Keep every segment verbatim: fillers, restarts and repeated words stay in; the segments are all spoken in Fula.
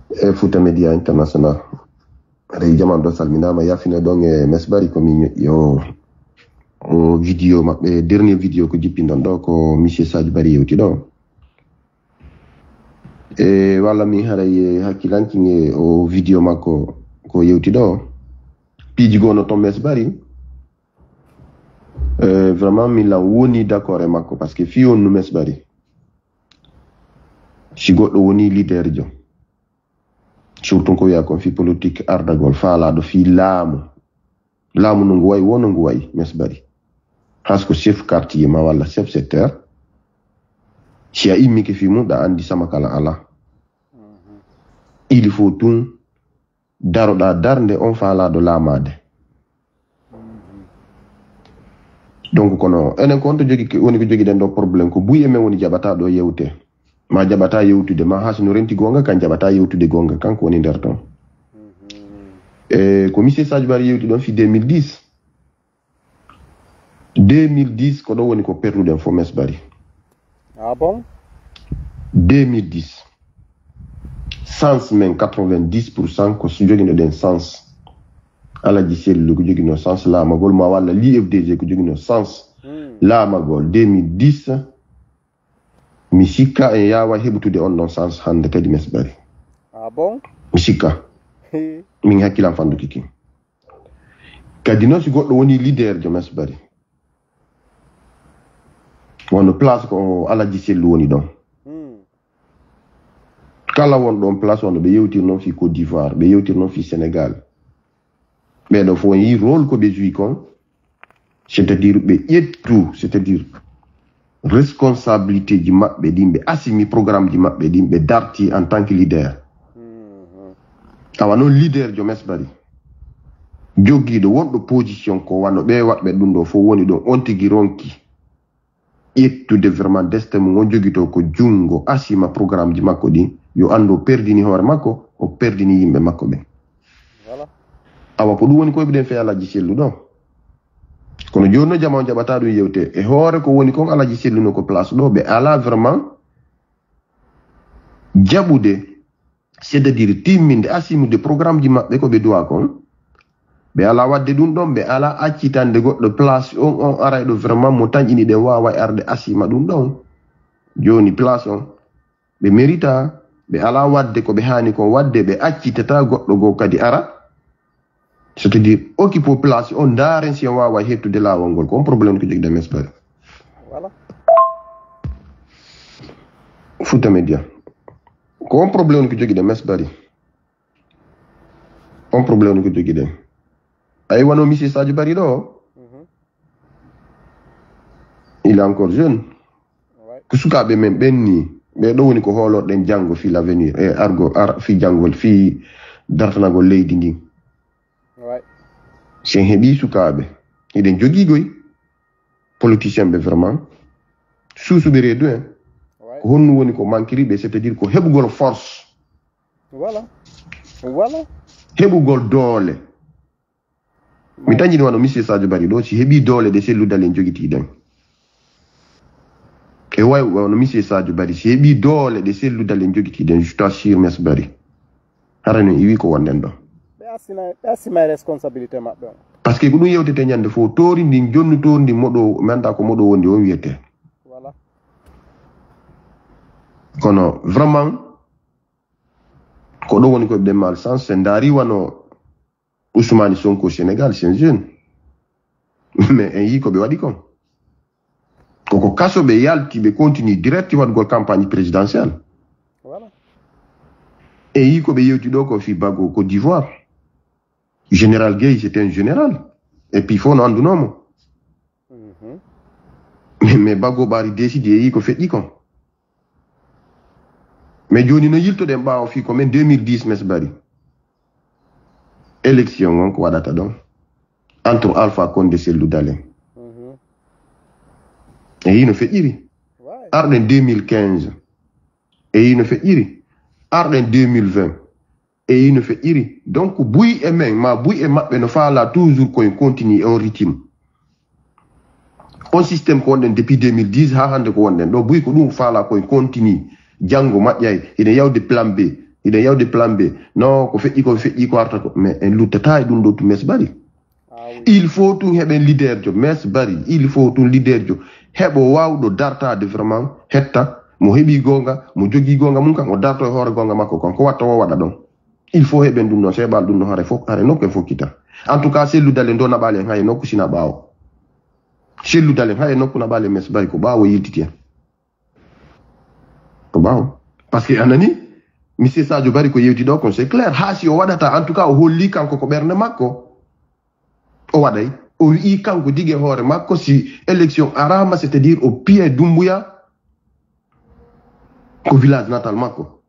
E Fuuta Media International. Aɗa yi jaman ɗo salminaama, yafina ɗon e Mes Bari ko min ñoƴƴi o, o vidéo maɓɓe, dernier vidéo ko jippindon ɗo ko Monsieur Sadio Bari yewti ɗo. E walla min haray e hakkilanki nge o vidéo makko ko yewti ɗo. Piiji goo no ton Mes Bari. E, vraiment, min lan woni d'accord e makko, parce que fii on no Mes Bari. Si goɗɗo woni leader jo, surtout ko wiya kon fii politique ardagol faalaaɗo fii laamu. Laamu no ngu wayi, wo no ngu wayi, Mes Bari. Has ko chef quartier ma walla chef secteur. Si a immike fii mum, ɗa andi sama kala ala. Il faut tun daroɗa darnde on faalaaɗo laamaade. Donc, kono enen ko on to jogi, woni ko jogiɗen ɗo problème, ko buy e men woni jaɓata ɗo yewte. Ma jaɓata yewtude, ma haa si no renti goonga kan jaɓata yewtude goonga kan ko woni nder ton. E ko Monsieur Sadio Bari yewti ɗon fii deux mille dix. Deux mille dix ko ɗo woni ko perduɗen fo Mes Bari. Ah bon? Deux mille dix. Sens men quatre-vingt-dix pour cent ko s-, joginoɗen sens. Alaji Sellu ko jogino sens laamagol ma walla l'I F D G ko jogino sens Hmm. laamagol deux mille dix. Mi sikka en yaawa heɓutude on ɗon sens hannde kadi Mes Bari. Ah bon? Mi sikka. Hi. Min hakkilan fanduki kin. Kadi noon si goɗɗo woni leader jo Mes Bari. Wano place ko Alaji Sellu woni ɗon. Hmm. Kala won ɗon place wano ɓe yewtir noon fii Côte d'Ivoire, ɓe yewtir noon fii Sénégal. Ɓeɗo fof yi rôle ko ɓe joué kon. C'est-à-dire ɓe ƴettu, c'est-à-dire responsabilité ji maɓɓe ɗin, ɓe assume programme ji maɓɓe ɗin, ɓe darti en tant que leader. Mhm. Awa noon leader jo Mes Bari. Jogiiɗo wonɗo position ko wano ɓe waɗɓe ɗum ɗo fof woni ɗon on tigi ronki. Ƴettude vraiment destin mum on jogito ko junngo assume programme ji makko ɗin. Yo anndu o perdini hoore makko, o perdini yimɓe makko ɓen. Voilà. Awa ko ɗum woni ko heɓuɗen fii Alaji Sellu ɗo. Kono jooni no jama on jaɓata ɗum yewte. E hoore ko woni kon Alaji Sellu no ko place ɗo. Ɓe ala vraiment jaɓude, c'est-à-dire timminde, assume de programme ji maɓɓe ko ɓe duwa kon. Ɓe ala waɗde ɗum ɗon, ɓe ala accitande goɗɗo place on, on arayɗo vraiment mo tañƴini ɗen waaway arde assume ɗum ɗon. Jooni place on, ɓe mérita, ɓe ala waɗde ko ɓe haani kon waɗde, ɓe accitata goɗɗo goo kadi ara. C'est-à-dire, occupe place on, ndaaren si on waaway heɓtude laawol ngol. Ko on problème ko jogiɗen Mes Bari. Voilà. Fuuta Media. Ko on problème ko jogiɗen Mes Bari. On problème ko jogiɗen. Ay wano Monsieur Sadio Bari ɗo. Mhm. Il est encore jeune. Ouais. Ko sukaaɓe men ɓen ni. Ɓe ɗo woni ko hoolorɗen janngo fii l'avenir. E argo, ar, fii janngol, fii dartanagol leydi ndin. Ouais. Si en heɓii sukaaɓe, hiɗen jogii goy politicien ɓe vraiment, suusuɓe reedu en. Ouais. Ko honno woni ko mankiri ɓe, c'est-à-dire ko heɓugol force. Voilà. Voilà. Heɓugol doole. Mi tañi ɗum wano Monsieur Sadio Bari ɗo, si heɓii doole ɗe Sellu Dalen jogitii ɗen. E way wano Monsieur Sadio Bari, si heɓii doole ɗe Sellu Dalen jogitii ɗen, je t'assure Mes Bari. Hara no iwi ko wonɗen ɗo. Ɓe asina, ɓe asima e responsabilité maɓɓe on. Parce que ko ɗum yewtete ñande fof, toori ndin, jonnu toori ndin, moɗo, mi anndaa ko moɗo wondi on wiyete. Voilà. Kono vraiment, ko ɗo woni ko ɓe mal sens, se ndaari wano Ousmane Sonko Sénégal, c'est un jeune. Mais en yii ko ɓe waɗi kon. Koko kaso ɓe yalti, ɓe continue direct waɗugol campagne présidentielle. Voilà. En yii ko ɓe yewti ɗo ko fii Bago Côte d'Ivoire. Général Guèye, c'est un général. Et puis, fof no anndunoo mo. Mhm. Mais, mais Bago Ɓaari décidi e yii ko feƴƴi kon. Mais jooni no yiltoɗen ɓaawo fii ko men deux mille dix Mes Bari. Élection on ko waɗata ɗon. Entre Alpha Condé Sellu Dalen. Mhm. E yii no feƴƴiri. Ouais. Arɗen deux mille quinze. E yii no feƴƴiri. Arɗen deux mille vingt. E yii no feƴƴiri. Donc, buy e men, ma buy e maɓɓe no faala toujours koyen continue on rythme. On système ko wonɗen depuis deux mille dix haa hannde ko wonɗen. Ɗo buy ko ɗum faala koyen continue. Janngo maƴƴay, ina yawde plan B. Hiɗen yawde plan B. Non, ko feƴƴi ko, feƴƴi ko arta ko. Mais en luttata e ɗum ɗo tun, Mess Barry. Ah, oui. Il faut tun heɓen leader jo, Mess Barry. Il faut tun leader jo. Heɓo wawɗo dartaade vraiment, hetta. Mo heɓi goonga, mo jogii goonga mum kan, o darto e hoore goonga makko kan. Ko watta o waɗa ɗon. Il faut heɓen ɗum ɗon, seeɓal ɗum ɗon, hare fof, hare nokku en fokkita. En tout cas, Cellou Dalein ɗo naɓaali en hay nokku sina ɓaawo. Cellou Dalein hay nokku naɓaali en, Mess Barry, ko ɓaawo yiltiti en. Ko ɓaawo. Parce que a nani, Monsieur Sadio Barry ko yewti ɗo kon, c'est clair. Haa si o waɗata, en tout cas, o holli kanko ko ɓernde makko. O waɗay. O wi'i kanko tigi e hoore makko, si élection arama, c'est-à-dire o piyay Dumbuya, ko village natal makko.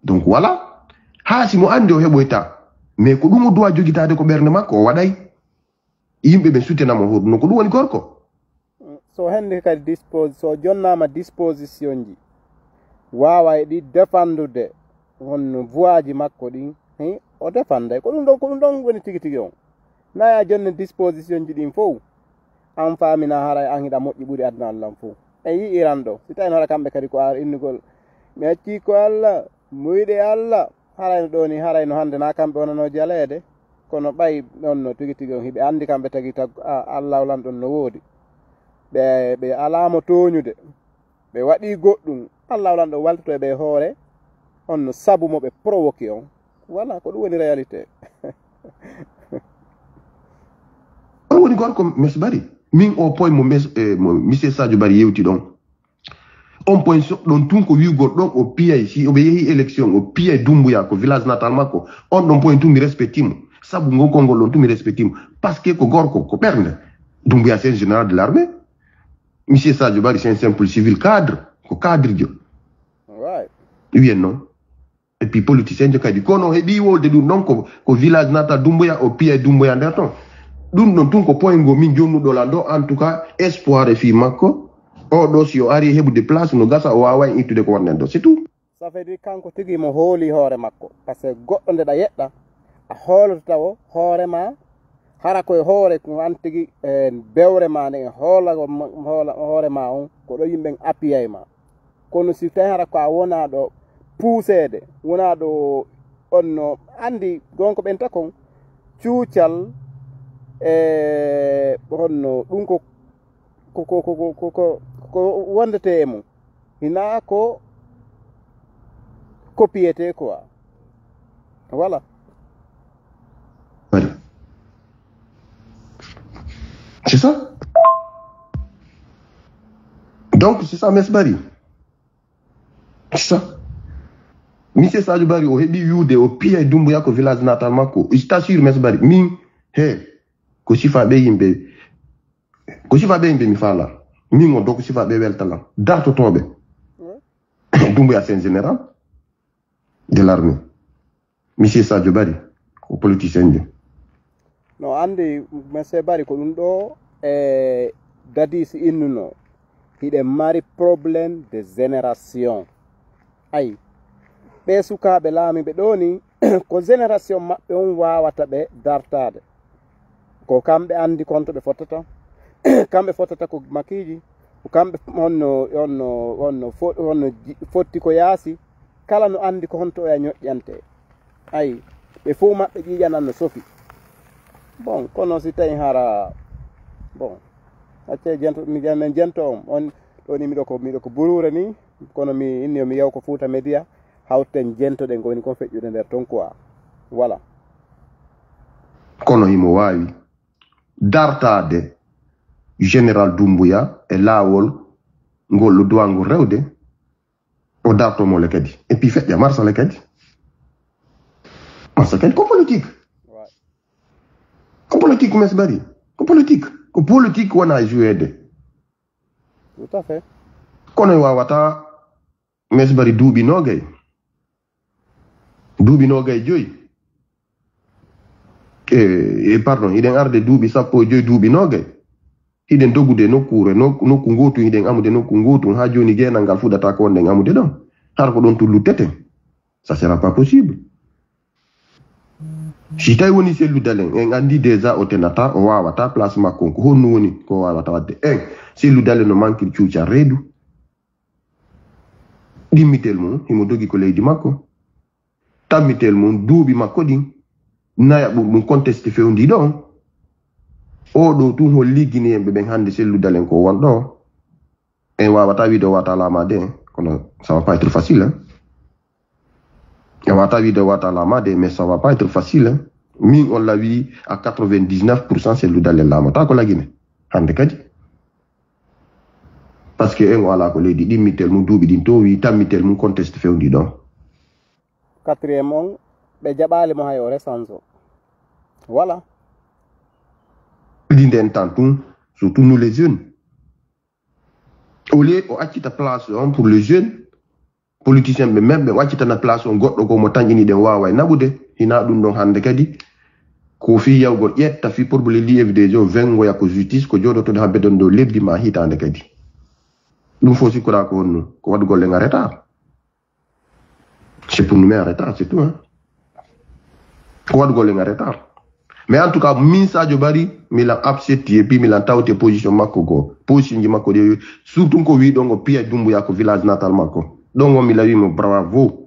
Donc voilà. Haa si mo andi o heɓoyta. Mais ko ɗum o duwa jogitaade ko ɓernde makko, o waɗay. Yimɓe ɓe sutena mo hoɗum. No ko ɗum woni gorko. So hende kadi disposi-, so jonnaama disposition ji, waaway ɗi defandude honno voix ji makko ɗin, he, o defanday. Ko ɗum ɗon, ko ɗum ɗon woni tigi tigi on. Na ya jonne disposition ji ɗin fow, an faamina haray an hiɗa moƴƴi ɓuri aduna Allah on fow. En yi'i Iran ɗo, si tawi no haɗa kamɓe kadi ko ar innugol. Mi accii ko Allah, muyɗe Allah, harayno ɗo ni, harayno hande na kamɓe wonano jaleede. Kono ɓay on no tigi tigi on hiɓe andi kamɓe tagi tag-, a, Allah lan ɗon no woodi. Ɓe, ɓe alaa mo tooñude. Ɓe waɗi goɗɗum. Allah lan ɗon waltoto e ɓe hoore. On no sabu mo ɓe provoqué on. Voilà, ko ɗum woni réalité. On woni gorko Mess Barry. Min o point mo Mess, eh, mo Monsieur Sadio Barry yewti ɗon. On point so-, ɗon tun ko wi'ugol ɗon o piyay, si o ɓe yehi élection, o piyay Dumbuya ko village natal makko. On ɗon point tun mi respecti mo. Sabu ngol konngol ɗon tun mi respecti mo. Parce que ko gorko, ko ɓernde. Dumbuya, c'est un général de l'armée. Monsieur Sadio Barry, c'est un simple civil cadre. Ko cadre jo. Right. Wiyen non. Et puis politicien jo kadi. Kono heɓi wolde ɗum ɗon ko, ko village natal Dumbuya, o piyay Dumbuya nder ton. Ɗum ɗon tun ko point ngo min jonnuɗo lan ɗo. En tout cas, espoir e fii makko. O ɗo si o ari heɓude place no gasa, o waaway ittude ko wonɗen ɗo. C'est tout. Ça veut dire kanko tigi mo hooli hoore makko. Parce que goɗɗo nde ɗa yeɗɗa, a hooloto tawo hoore ma, hara koye hoore ko an tigi, eh, bewre ma nde, hoola, hoola hoore ma on, ko ɗo yimɓe appiyay ma. Kono si tawi hara ko a wona ɗo puuseede, wona ɗo on no andi gonko ɓen takon, cuucal, e honno ɗum ko, ko, ko, ko, ko, ko, ko wondete e mum. Hina ko, ko piyete quoi. Voilà. Voilà. C'est ça. Donc, c'est ça, Mess Barry. C'est ça. Monsieur Sadio Barry, o heɓi wi'ude, o piyay Dumbuya ko village natal makko. Je t'assure, Mess Barry. Min, he, ko sifa ɓe yimɓe. Ko sifa ɓe yimɓe mi faala. Min on ɗo ko sifa ɓe welta lan. Dartotooɓe. Ouais. Dumbuya, c'est un général de l'armée. Monsieur Sadio Barry, ko politicien jo. No andi, Monsieur Barry, ko ɗum ɗo e Dadis innuno. Hiɗen mari problème de génération. Ayi, ɓe sukaaɓe laamiiɓe ɗo ni, ko génération maɓɓe on waawata ɓe dartaade. Ko kamɓe andi kon to ɓe fottata. Kamɓe fottata ko makiiji. Ko kamɓe honno, honno, honno fo-, honno ji-, fotti ko yaasi. Kala no andi ko honto oya ñoƴƴante. Ayi, ɓe fof maɓɓe ƴiiƴanan no sofi. Bon, kono si tawi hara, bon, acce jento, mi jan-, men jento on. On, ɗo ni miɗo ko, miɗo ko buruure ni, kono mi inni yo mi yaw ko Fuuta Media, hawten jentoɗen ko woni kon feƴƴude nder ton quoi. Voilà. Kono himo waawi dartaade Général Dumbuya e laawol ngol ɗo duwangol rewde, o darto mo le kadi. Et puis feƴƴa marsa le kadi. Marsa kadi ko politique. Ouais. Ko politique, Mess Barry. Ko politique. Ko politique wona jouede. Tout à fait. Kono e wawata Mess Barry duuɓi noogay. Duuɓi noogay joyi. E, e, pardon, hiɗen arde duuɓi sappo e joyi, duuɓi noogay. Hiɗen dogude nokkuure, nok-, nokku ngootu, hiɗen amude nokku ngootu. Haa jooni geenal ngal fuɗata ko wonɗen amude ɗon. Hara ko ɗon tun lutteten. Ça sera pas possible. Si tawi woni Cellou Dalein, en andi déjà o tenata, o wawata place makko on. Ko honno woni ko o wawata wadde? En, Cellou Dalein no mankiri cuuca reedu. Ɗimmitel mum, himo dogi ko leydi makko. Tammitel mum duuɓi makko ɗin, naya ɓurɗum contesté fewndi ɗon. O ɗo tun holli Guinéen ɓe ɓen hannde sellu dalen ko won ɗo. En wawata wiide o wata lama de, kono ça va pas être facile, hein. En wawata wiide o wata lama de, mais ça va pas être facile, hein. Min on lawi à quatre-vingt-dix-neuf pour cent sellu dalen lamata ko la Guinée. Hannde kadi. Parce que en o ala ko leydi ɗimmitel mum duuɓi ɗin towi, tammitel mum contesté fewndi ɗon. Quatrième on, ɓe jaɓali mo hay o resanzo. Voilà. Ɗi nden tan tun, surtout nous les jeunes. Au lieu o accita place on pour les jeunes, politicien ɓe men ɓe accitana place on goɗɗo ko mo tanƴini ɗen wawa e naɓude. Hina ɗum ɗon hannde kadi ko fi yawgol ƴetta fi probable li F D G o vengoya ko justice ko joɗotoɗo ha beɗon ɗo lebbi ma hitande kadi. Ɗum fof sikkora ko honno ko waɗugol en a retard. C'est pour nous mettre en retard, c'est tout, hein. Ko waɗugol en a retard. Mais en tout cas, min Sadio Bari, milan accepti et puis milan tawte position makko go. Position ji makko ɗi, surtout ko wi ɗon o piya Dumbuya ko village natal makko. Ɗon o mila wi mo bravo.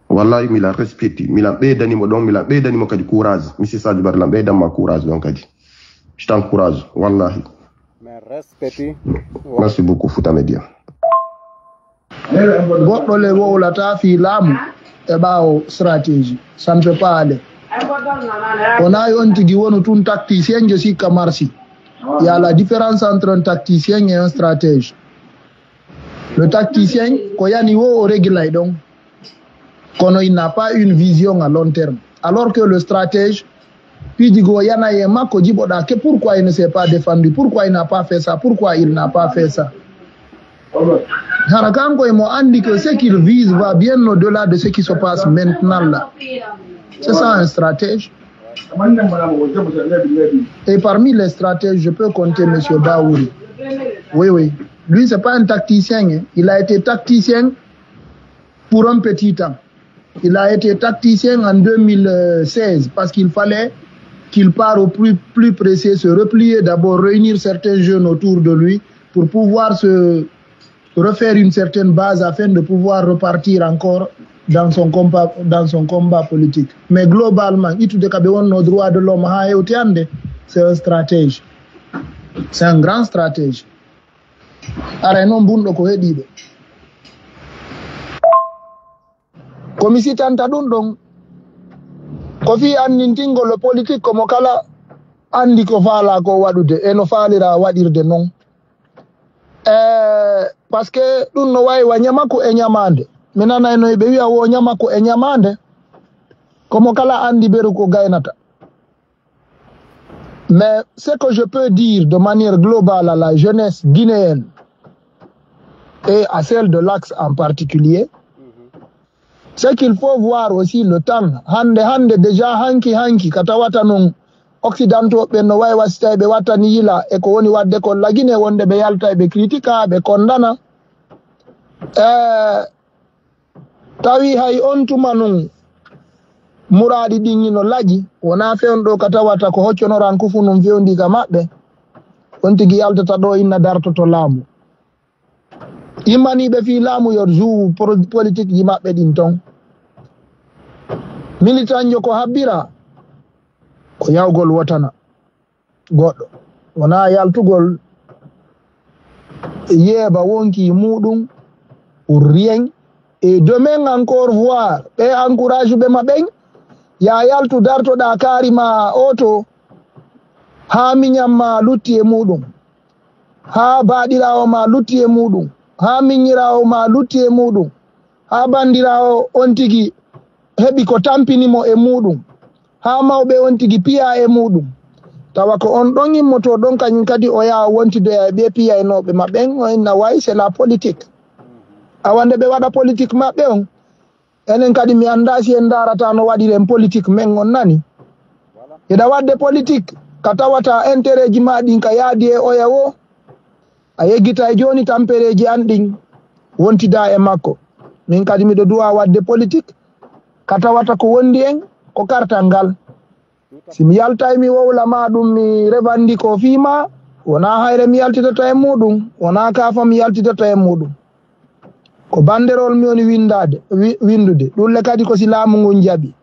Wallahi mila respecti, mila ɓeydani mo ɗon, mila ɓeydani mo kadi courage. Monsieur Sadio Bari lan ɓeydan ma courage ɗon kadi. Je t'encourage, wallahi. Mais respecti. Merci beaucoup Fouta Media. Goɗɗo le wowlata fii laamu e ɓaawo stratégie. Ça ne peut pas aller. On a on tigi wonu tun tacticien je sikka marsi. Il y a la différence entre un tacticien et un stratège. Le tacticien ko yani wo o régulay ɗon. Kono il n'a pas une vision à long terme. Alors que le stratège piiji goo yanayi e makko jiɓoɗa que pourquoi il ne s'est pas défendu, pourquoi il n'a pas fait ça, pourquoi il n'a pas fait ça. Hara kanko emo andi que ce qu'il vise va bien au-delà de ce qui se passe maintenant là. C'est ça un stratège. Et parmi les stratèges, je peux compter monsieur Baouri. Oui, oui. Lui, c'est pas un tacticien, hein. Il a été tacticien pour un petit temps. Il a été tacticien en deux mille seize parce qu'il fallait qu'il part au plus, plus pressé, se replier d'abord, réunir certains jeunes autour de lui pour pouvoir se refaire une certaine base afin de pouvoir repartir encore dans son combat, dans son combat politique. Mais globalement, ittude ka ɓe wonno droit de l'homme ha hewti hande, c'est un stratège. C'est un grand stratège. Aray noon bunɗo ko heɗiiɗo. Ko mi sitanta ɗum ɗon ko fii anndintingol le politique ko mo kala anndi ko faalaa ko waɗude e no faalira waɗirde noon. Eh, parce que ɗum no wayi wa ñamaku e ñamaande. Mi nanayno ɓe wiya wo ñamaku e ñamaande. Ko mo kala anndi beru ko gaynata. Mais ce que je peux dire de manière globale à la jeunesse guinéenne et à celle de l'Axe en particulier, c'est qu'il faut voir aussi le temps. Hande, hande déjà hanki, hanki, ka tawata non occidentaux ɓen no wawi wasitay ɓe wattani yila e ko woni wadde kon la Guinée wonde ɓe yalta ɓe critique ɓe kondana. Eh, tawi hay on tuma nun muraaɗi ɗin ino laƴi, wonaa fewndo ka tawata ko hocconoran kufu nun fewndi ka maɓɓe, on tigi yaltata ɗo inna dartoto laamu. Immaniiɓe fii laamu yo juu politique ji maɓɓe ɗin ton. Militanjo ko habbira ko yawgol wotana goɗɗo. Wonaa yaltugol yeeba wonki muɗum pour rien. Et demain encore voir ɓe encourage ɓe ma ɓen ya yaltu dartoɗa kaari ma oto haa miñam ma lutti e muɗum, haa baaɗiraawo ma lutti e muɗum, haa miñiraawo ma lutti e muɗum, haa bandiraawo on tigi heɓi ko tampini mo e muɗum, haa mawɓe on tigi piya e muɗum. Tawa ko on ɗon immoto ɗon kañum kadi o yaha wontidoya e ɓe piyaynooɓe ma ɓen, o inna way c'est la politique. Awa nde ɓe waɗa politique maɓɓe on, enen kadi mi anndaa si en ndaarata no waɗiren politique men on nani. Eɗa waɗde politique ka tawata intérêt ji ma ɗin ka yaadi e oya wo, a yeggitay jooni tampereeji an ɗin wontida e makko. Min kadi miɗo duwa waɗde politique ka tawata ko wondi en ko kartal ngal. Si mi yaltay mi wowla ma ɗum mi revandiko fii ma, wonaa hayre mi yaltitata e muɗum, wonaa kaafa mi yaltitata e muɗum. Ko banderol mi woni winndaade, wi-, winndude. Ɗum le kadi ko si laamu ngun jaɓi.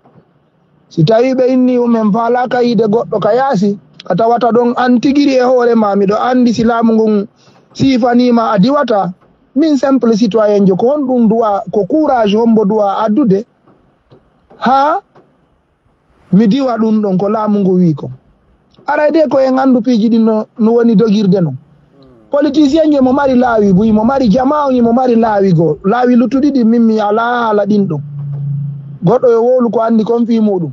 Si tawii ɓe inni umen faalaaka yiide goɗɗo ka yaasi, ka tawata ɗon an tigiri e hoore ma, miɗo anndi si laamu ngun siifanii ma a diwata. Min simple citoyen jo, ko honɗum du'a, ko courage hombo du'a addude? Haa mi diwa ɗum ɗon ko laamu ngu wii ko. Aray de ko en anndu piiji ɗin no, no woni dogirde non. Politicien je mo mari laawi buy, mo mari jamaa on, mo mari laawi goo. Laawi luttuɗi ɗin min mi alaa haala ɗin ɗon. Goɗɗo yo wowlu ko anndi kon fii muɗum.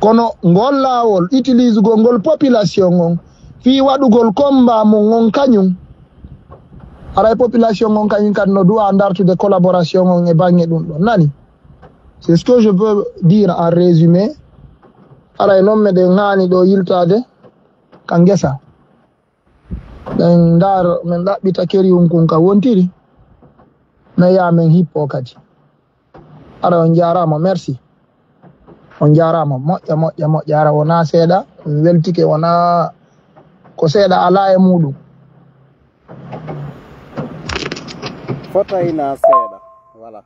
Kono ngol laawol utilisugol ngol population on fii waɗugol combat mum on kañum. Aray population on kañum kadi no du'a dartude collaboration on e baŋŋe ɗum ɗon. Nani? C'est ce que je veux dire en résumé. Aray non meɗen haani ɗo yiltaade ka ngesa. Ɗen ndaar, men ɗaɓɓita keri on kun ka wontiri. Men yaa men hippo kadi. Aray on jaaraama, merci. On jaaraama, moƴƴa, moƴƴa, moƴƴa. Ara wonaa seeɗa, mi weltike, wonaa ko seeɗa alaa e muɗum. Fotayna seeɗa. Voilà.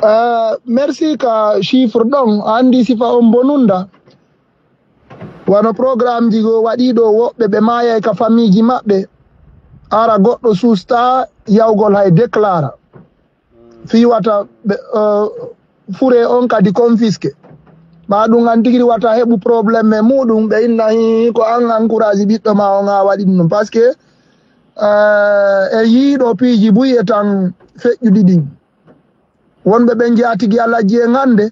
Euh, merci ka chiffre ɗon, a anndi sifa on bonunda. Wano programme ji go waɗi ɗo, woɓɓe ɓe maayay ka famille ji maɓɓe. Ara goɗɗo susta yawgol hay déclara. Fii wata ɓe, euh, fure on kadi confisqué. Ɓa ɗum an tigiri wata heɓu problème e muɗum, ɓe inna hii ko an encourage ɓiɗɗo ma on a waɗi ɗum. Parce que, euh, e yiiɗo piiji buy e tan feƴƴuɗi ɗin. Wonɓe ɓen jeyaa tigi alajji en hannde,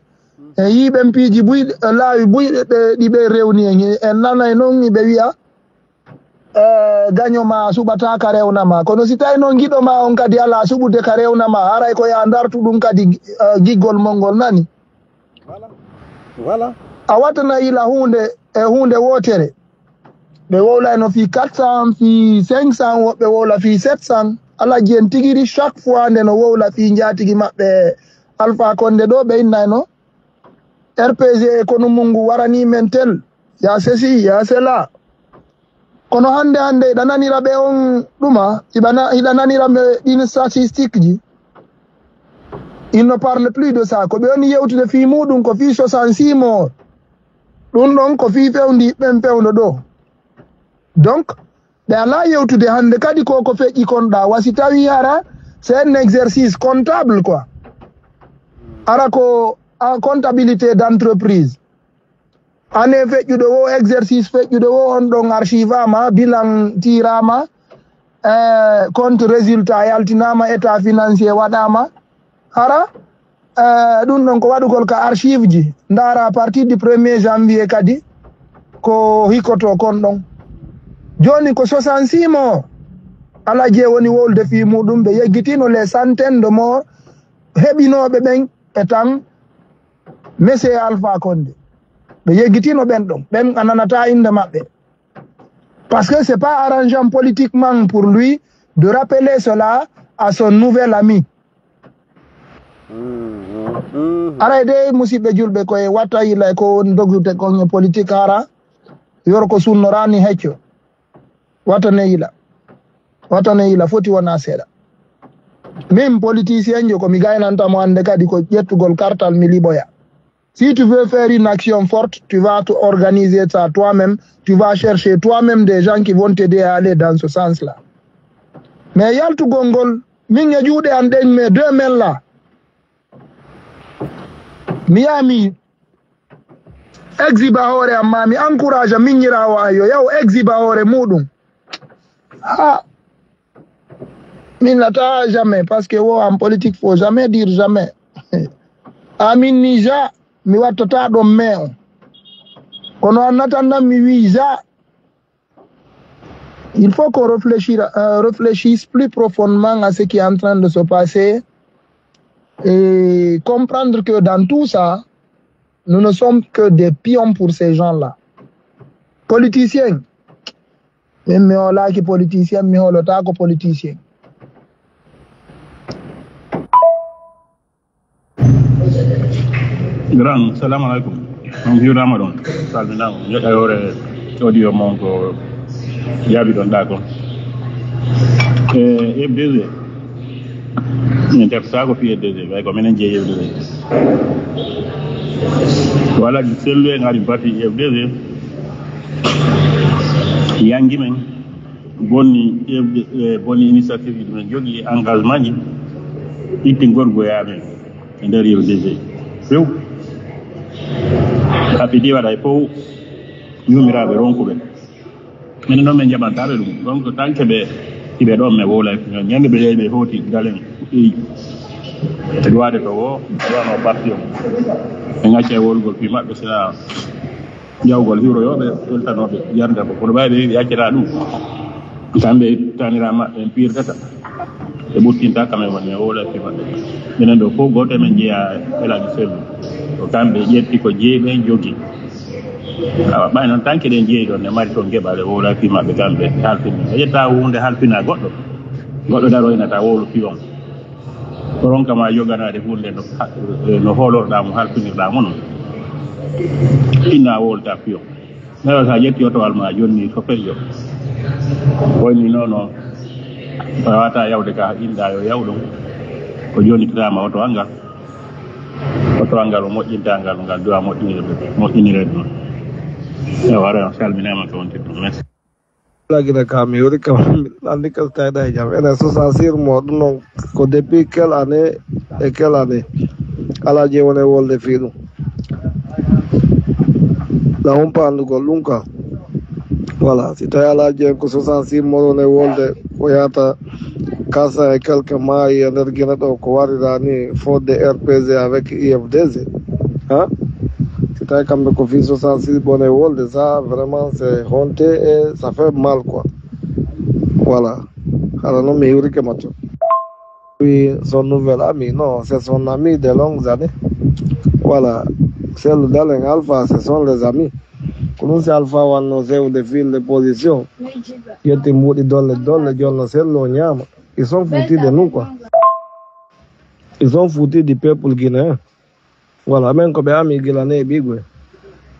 e yii ɓen piiji buy, laawi buy ɓe, ɗi ɓe rewni en. En nanay non ɓe wi'a, eh, gaño ma suɓata ka rewna ma. Kono si tawi non giɗo ma on kadi alaa suɓude ka rewna ma, haray ko yaa dartu ɗum kadi, eh, giggol mon ngol nani. Voilà. Voilà. A watana yila huunde e huunde wootere. Ɓe wowlayno fii quatre cents, fii cinq cents, woɓɓe wowla fii sept cents. Alajji en tigiri chaque fois nde no wowla fii njaatigi maɓɓe Alpha Condé ɗo, ɓe innayno R P G économie ngu warani men tel, ya ceci, ya cela. Kono hannde, hannde, hiɗa nanira ɓe on ɗuma, hiɗa na-, hiɗa nanira ɓe ɗin statistique ji. Il ne parle plus de ça. Ko ɓe woni yewtude fii muɗum ko fii soixante-six morts. Ɗum ɗon ko fii fewndi ɓen fewndo ɗo. Donc, ɓe alaa yewtude hannde kadi ko, ko feƴƴi kon ɗa. Wa si tawi hara, c'est un exercice comptable, quoi. Ara ko en comptabilité d'entreprise. Année feƴƴuɗo wo, exercice feƴƴuɗo wo, on ɗon archive ama, bilan tirama, eh, compte résultat yaltinama, état financier waɗama. Hara, eh, ɗum ɗon ko waɗugol ka archive ji. Ndaara à partir du premier janvier kadi ko hikoto kon ɗon. Joni ko soixante-six morts. Alaa je woni wolde fii muɗum, ɓe yeggitino les centaines de morts heɓinooɓe ɓen e tan Monsieur Alpha Condé. Ɓe yeggitino ɓen ɗon. Ɓen a nanata innde maɓɓe. Parce que c'est pas arrangeant politiquement pour lui de rappeler cela à son nouvel ami. Aray de, musiɓɓe julɓe, ko e watta yila ko woni dogirde kon e politique hara, yoro ko sunnorani hecco. Watta ne yila. Watta ne yila, foti wona seeɗa. Min politicien jo ko mi gaynanta mo hannde kadi ko ƴettugol kartal mi liɓoya. Si tu veux faire une action forte, tu vas te organiser ça toi-même, tu vas chercher toi-même des gens qui vont t'aider à aller dans ce sens-là. Mais yaltugol ngol, min e juuɗe an ɗen, mais deux men là, mi yaha mi exhiba hoore am, ma mi encourage miññiraawo an yo yahu exhiba hoore muɗum. Ha, min nata jamais, parce que wo en politique, faut jamais dire jamais. Amin ni ja, mi wattata ɗon mais on. Kono an natan nan mi wi ja. Il faut qu'on réfléchisse, euh, réfléchisse plus profondément à ce qui est en train de se passer et comprendre que dans tout ça, nous ne sommes que des pions pour ces gens-là. Politicien, min mi hoolaaki politicien, mi hoolotako politicien. Grand, salamu alaikum. On hiwrama ɗon. Salminama. Yeɗa hoore audio mon ko jaabi ɗon ɗa ko. E F D G. Min teftaako fii F D G, ɓay ko minen jeyi F D G. Wala sellu en ari bati F D G, yangi men, bonni F D, eh, bonni initiative ji men jogii, engagement ji, itti gorgoyaa men e nder F D G. Few. Haɓɓi diwat hay fow, yuumiraaɓe ronkuɓe. Minen noon min njaɓantaa ɓe ɗum. Donc, tant que ɓe, iɓe ɗoon, mi wowlay. Ñande ɓe yehi, ɓe hooti Galen, fuɗɗi e duwaade to woo, ɓe wano parti on. Ɓe ngacca e wowlugol fii maɓɓe, sina jawgol hiwroyooɓe, weltanooɓe yarde ko. Kono ɓayde ɓe accata ɗum. Kamɓe tanira maɓɓe en piirtata. Ɓe ɓurtinta kamɓe woni e wowlay fii maɓɓe. Minen ɗo fof gooto e men jeyaa Elaaji Sellu. Ko kamɓe ƴetti ko jeyi ɓen jogi. Awa, ɓay noon, tanke ɗen jeyi ɗon, ne mari toon geɓal e wowlaki maɓɓe kamɓe halfini. A ƴetta huunde halfina goɗɗo, goɗɗo daroynata wowlo fii on. Ko ronka ma yoganaade huunde no, no hoolorɗaa mo, halfinirɗaa mo noon. Inna wowlata fii on. Neɗɗo, so a ƴetti otowal ma jonni, so feƴƴo. Woni noon, o tawata yawde ka inɗa yo yaw ɗum. Ko jonnitiraama otowal ngal. Otowal ngal o moƴƴinta ngal, ngal duwa moƴƴinirde, moƴƴinirede ɗum. Ewa, ara, on salminaama ka wontirɗum. Merci. Lagina ka mi woni kam, mi anndi kam tawɗa e jam. Enen soixante-six mo ɗum noon ko depuis quelle année et quelle année? Alaa je woni e wolde fii ɗum. La humpa anndugol ɗum ka. Voilà, si tawi alaa je ko soixante-six mo woni e wolde, ko yahata quatre cents et quelques maayi e nder Gine ɗo, ko warira ni fodde R P G avec U F D G. Ha? Si tawi kamɓe ko fii soixante-six ɓe woni e wolde, ça vraiment c'est honteux et ça fait mal quoi. Voilà. Hara noon mi hiwrike matto. Oui, son nouvel ami, non, c'est son ami de longues années. Voilà. Sellu Dalen, Alpha, ce sont les amis. Ko ɗum si Alpha wanno chef de file de position. Yetti mbuuɗi dolle, dolle, jonno Sellu o ñaama. Ils sont foutus de nous, quoi. Ils sont foutus du peuple guinéen. Voilà, amen ko ɓe ami gila neeɓi ɓe.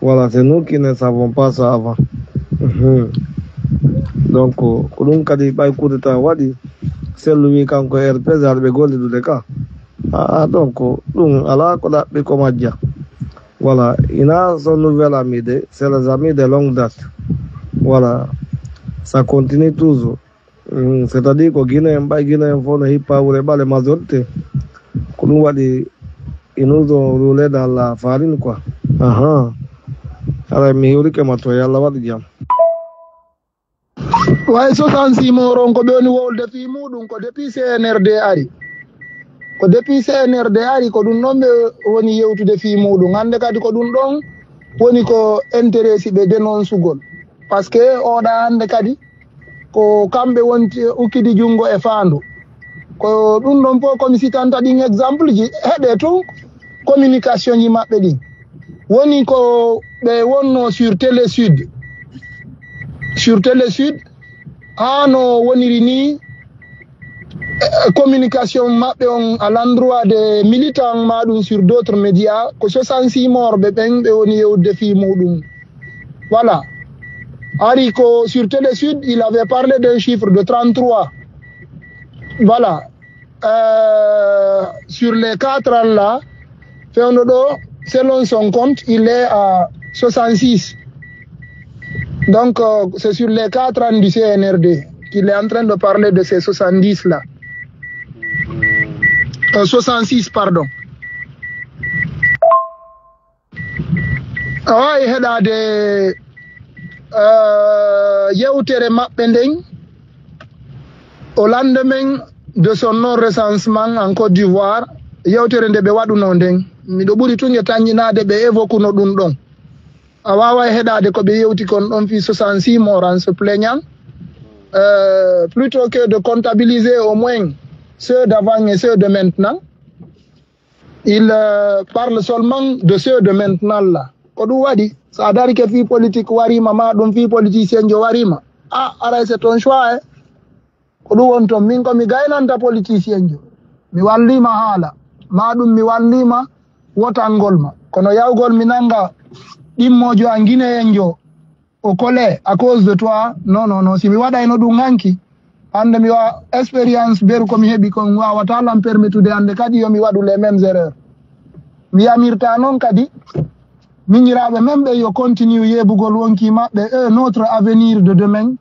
Voilà, c'est nous qui ne savons pas ça avant. Mhm. Donc, ko ɗum kadi ɓay coup d'État waɗi, Sellu wi kanko e R P G aɗa ɓe gollidude ka. Ah, ah, donc, ɗum alaa ko ɗaɓɓi ko majja. Voilà, ina son nouvel ami de, c'est les amis de longue date. Voilà, ça continue toujours. Mm, c'est-à-dire ko Guinéen, ɓay Guinéen fof no hippa wure ɓale majorité. Ko ɗum waɗi, ils nous ont roulé dans la farine, quoi. Ahan. Haray mi hiwrike ma to, yo Allah waɗu jam. Way soixante-six moron ko ɓe woni wowlde fii muɗum ko depuis C N R D ari. Ko depuis C N R D ari ko ɗum ɗon ɓe woni yewtude fii muɗum. Hannde kadi ko ɗum ɗon woni ko intéresse ɓe dénoncugol. Parce que oɗa hannde kadi ko kamɓe wonti ukkidi junngo e faandu. Ko ɗum ɗon fof komi sitanta ɗin exemple ji, heɗe tun communication ji maɓɓe ɗin. Woni ko ɓe wonno sur Télé Sud. Sur Télé Sud, haa no woniri ni, eh, communication maɓɓe on à l'endroit des militants ma ɗum sur d'autres médias, ko soixante-six morts ɓe ɓen ɓe woni yewde fii muɗum. Voilà. Ari ko sur Télé Sud, il avait parlé d'un chiffre de trente-trois. Voilà. Euh, sur les quatre ans là, fewndo ɗo, selon son compte, il est à soixante-six. Donc, euh, c'est sur les quatre ans du C N R D qu'il est en train de parler de ces soixante-dix là. Euh, soixante-six, pardon. A waawi heɗaade, euh, yewtere maɓɓe nden, au lendemain de son non-recensement en Côte d'Ivoire, yewtere nde ɓe waɗunoo nden. Miɗo ɓuri tun e tanñinaade ɓe évoquer no ɗum ɗon. A waaway heɗaade ko ɓe yewti kon ɗon fii soixante-six morts en se plaignant. Euh, plutôt que de comptabiliser au moins ceux d'avant et ceux de maintenant, il, euh, parle seulement de ceux de maintenant là. Ko ɗum waɗi, so a darike fii politique wariima, ma ɗum fii politicien jo wariima. A, aray c'est ton choix, eh. Ko ɗum woni toon, min ko mi gaynanta politicien jo. Mi walliima haala, ma ɗum mi walliima wotangol ma. Kono yawgol mi nannga ɗimmoojo an Guinéen jo, o kole à cause de toi. Non, non, non. Si mi waɗayno ɗum hanki, Hannde mi wa expérience beru ko mi heɓi kon wawata lan permettude hannde kadi yo mi waɗu les mêmes erreurs. Mi yamirta noon kadi miñiraaɓe men ɓe yo continue yeebugol wonkii maɓɓe, un autre avenir de demain.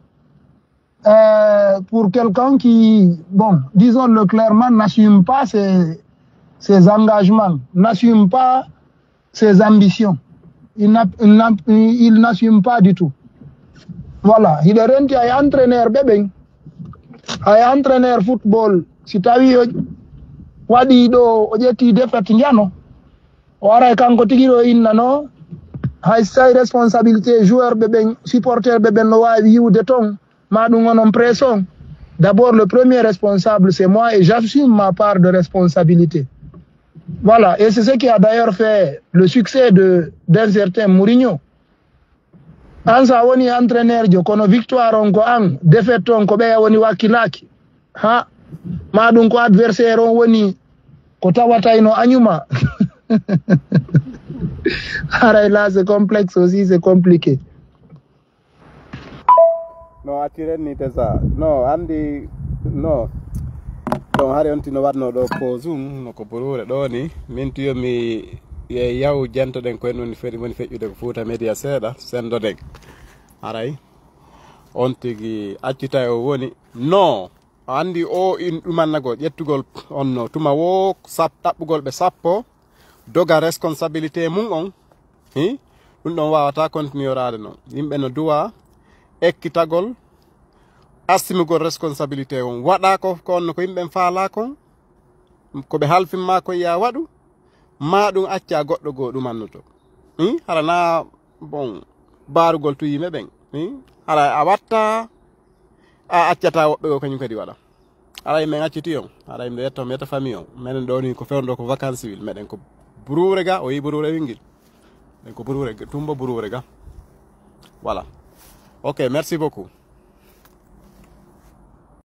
Euh, pour quelqu'un qui, bon, disons-le clairement, n'assume pas ses, ses engagements, n'assume pas ses ambitions. Il n'a- il n'a- il n'assume pas du tout. Voilà, hiɗo renti ay entraîneur ɓe ɓen, ay entraîneur football, si tawi o waɗi ɗo o ƴetti défaite njano, o aray kanko tigi ɗo innano, hay so tawi responsabilité joueur ɓe ɓen, supporter ɓe ɓen no wawi yiwde toon, ma ɗum onon pression. D'abord, le premier responsable, c'est moi et j'assume ma part de responsabilité. Voilà, et c'est ce qui a d'ailleurs fait le succès de d'un certain Mourinho. An sa woni entraîneur jo, kono victoire on ko an, défaite on ko ɓeya woni wakkilaki. Ha, ma ɗum ko adversaire on woni ko tawatayno añuma. Haray là, c'est complexe aussi, c'est compliqué. No acciren ni tesa no andi no. Donc hari on tino waɗno ɗo pause um no ko buruure ɗo ni, min tuyo mi ye yaw jentoɗen koye non feri woni feƴƴude ko Fuuta Media seeɗa sendoɗen. Haray on tigi accitay o woni no. A andi o in ɗumannagol ƴettugol on no tuma wo sap ɗaɓɓugol ɓe sappo doga responsabilité mum on. Hi ɗum ɗon wawata continuoraade noon. Yimɓe no duwa ekkitagol assimugol responsabilité on waɗa ko ko onno ko yimɓe faala kon, ko ɓe halfimma kon ya waɗu ma ɗum acca goɗɗo goo ɗumannoto. Hi hara na bon barugol tu yimɓe ɓen. Hi hara a watta a accata woɓɓe goo kañum kadi waɗa. Aray min acciti on, aray miɗo yetta mi yetta famille on. Menen ɗo ni ko fewndo ko vacances wil, meɗen ko buruure ga o yi buruure wingil. Ɗen ko buruure ga tumbo buruure ga. Voilà. Ok, merci beaucoup.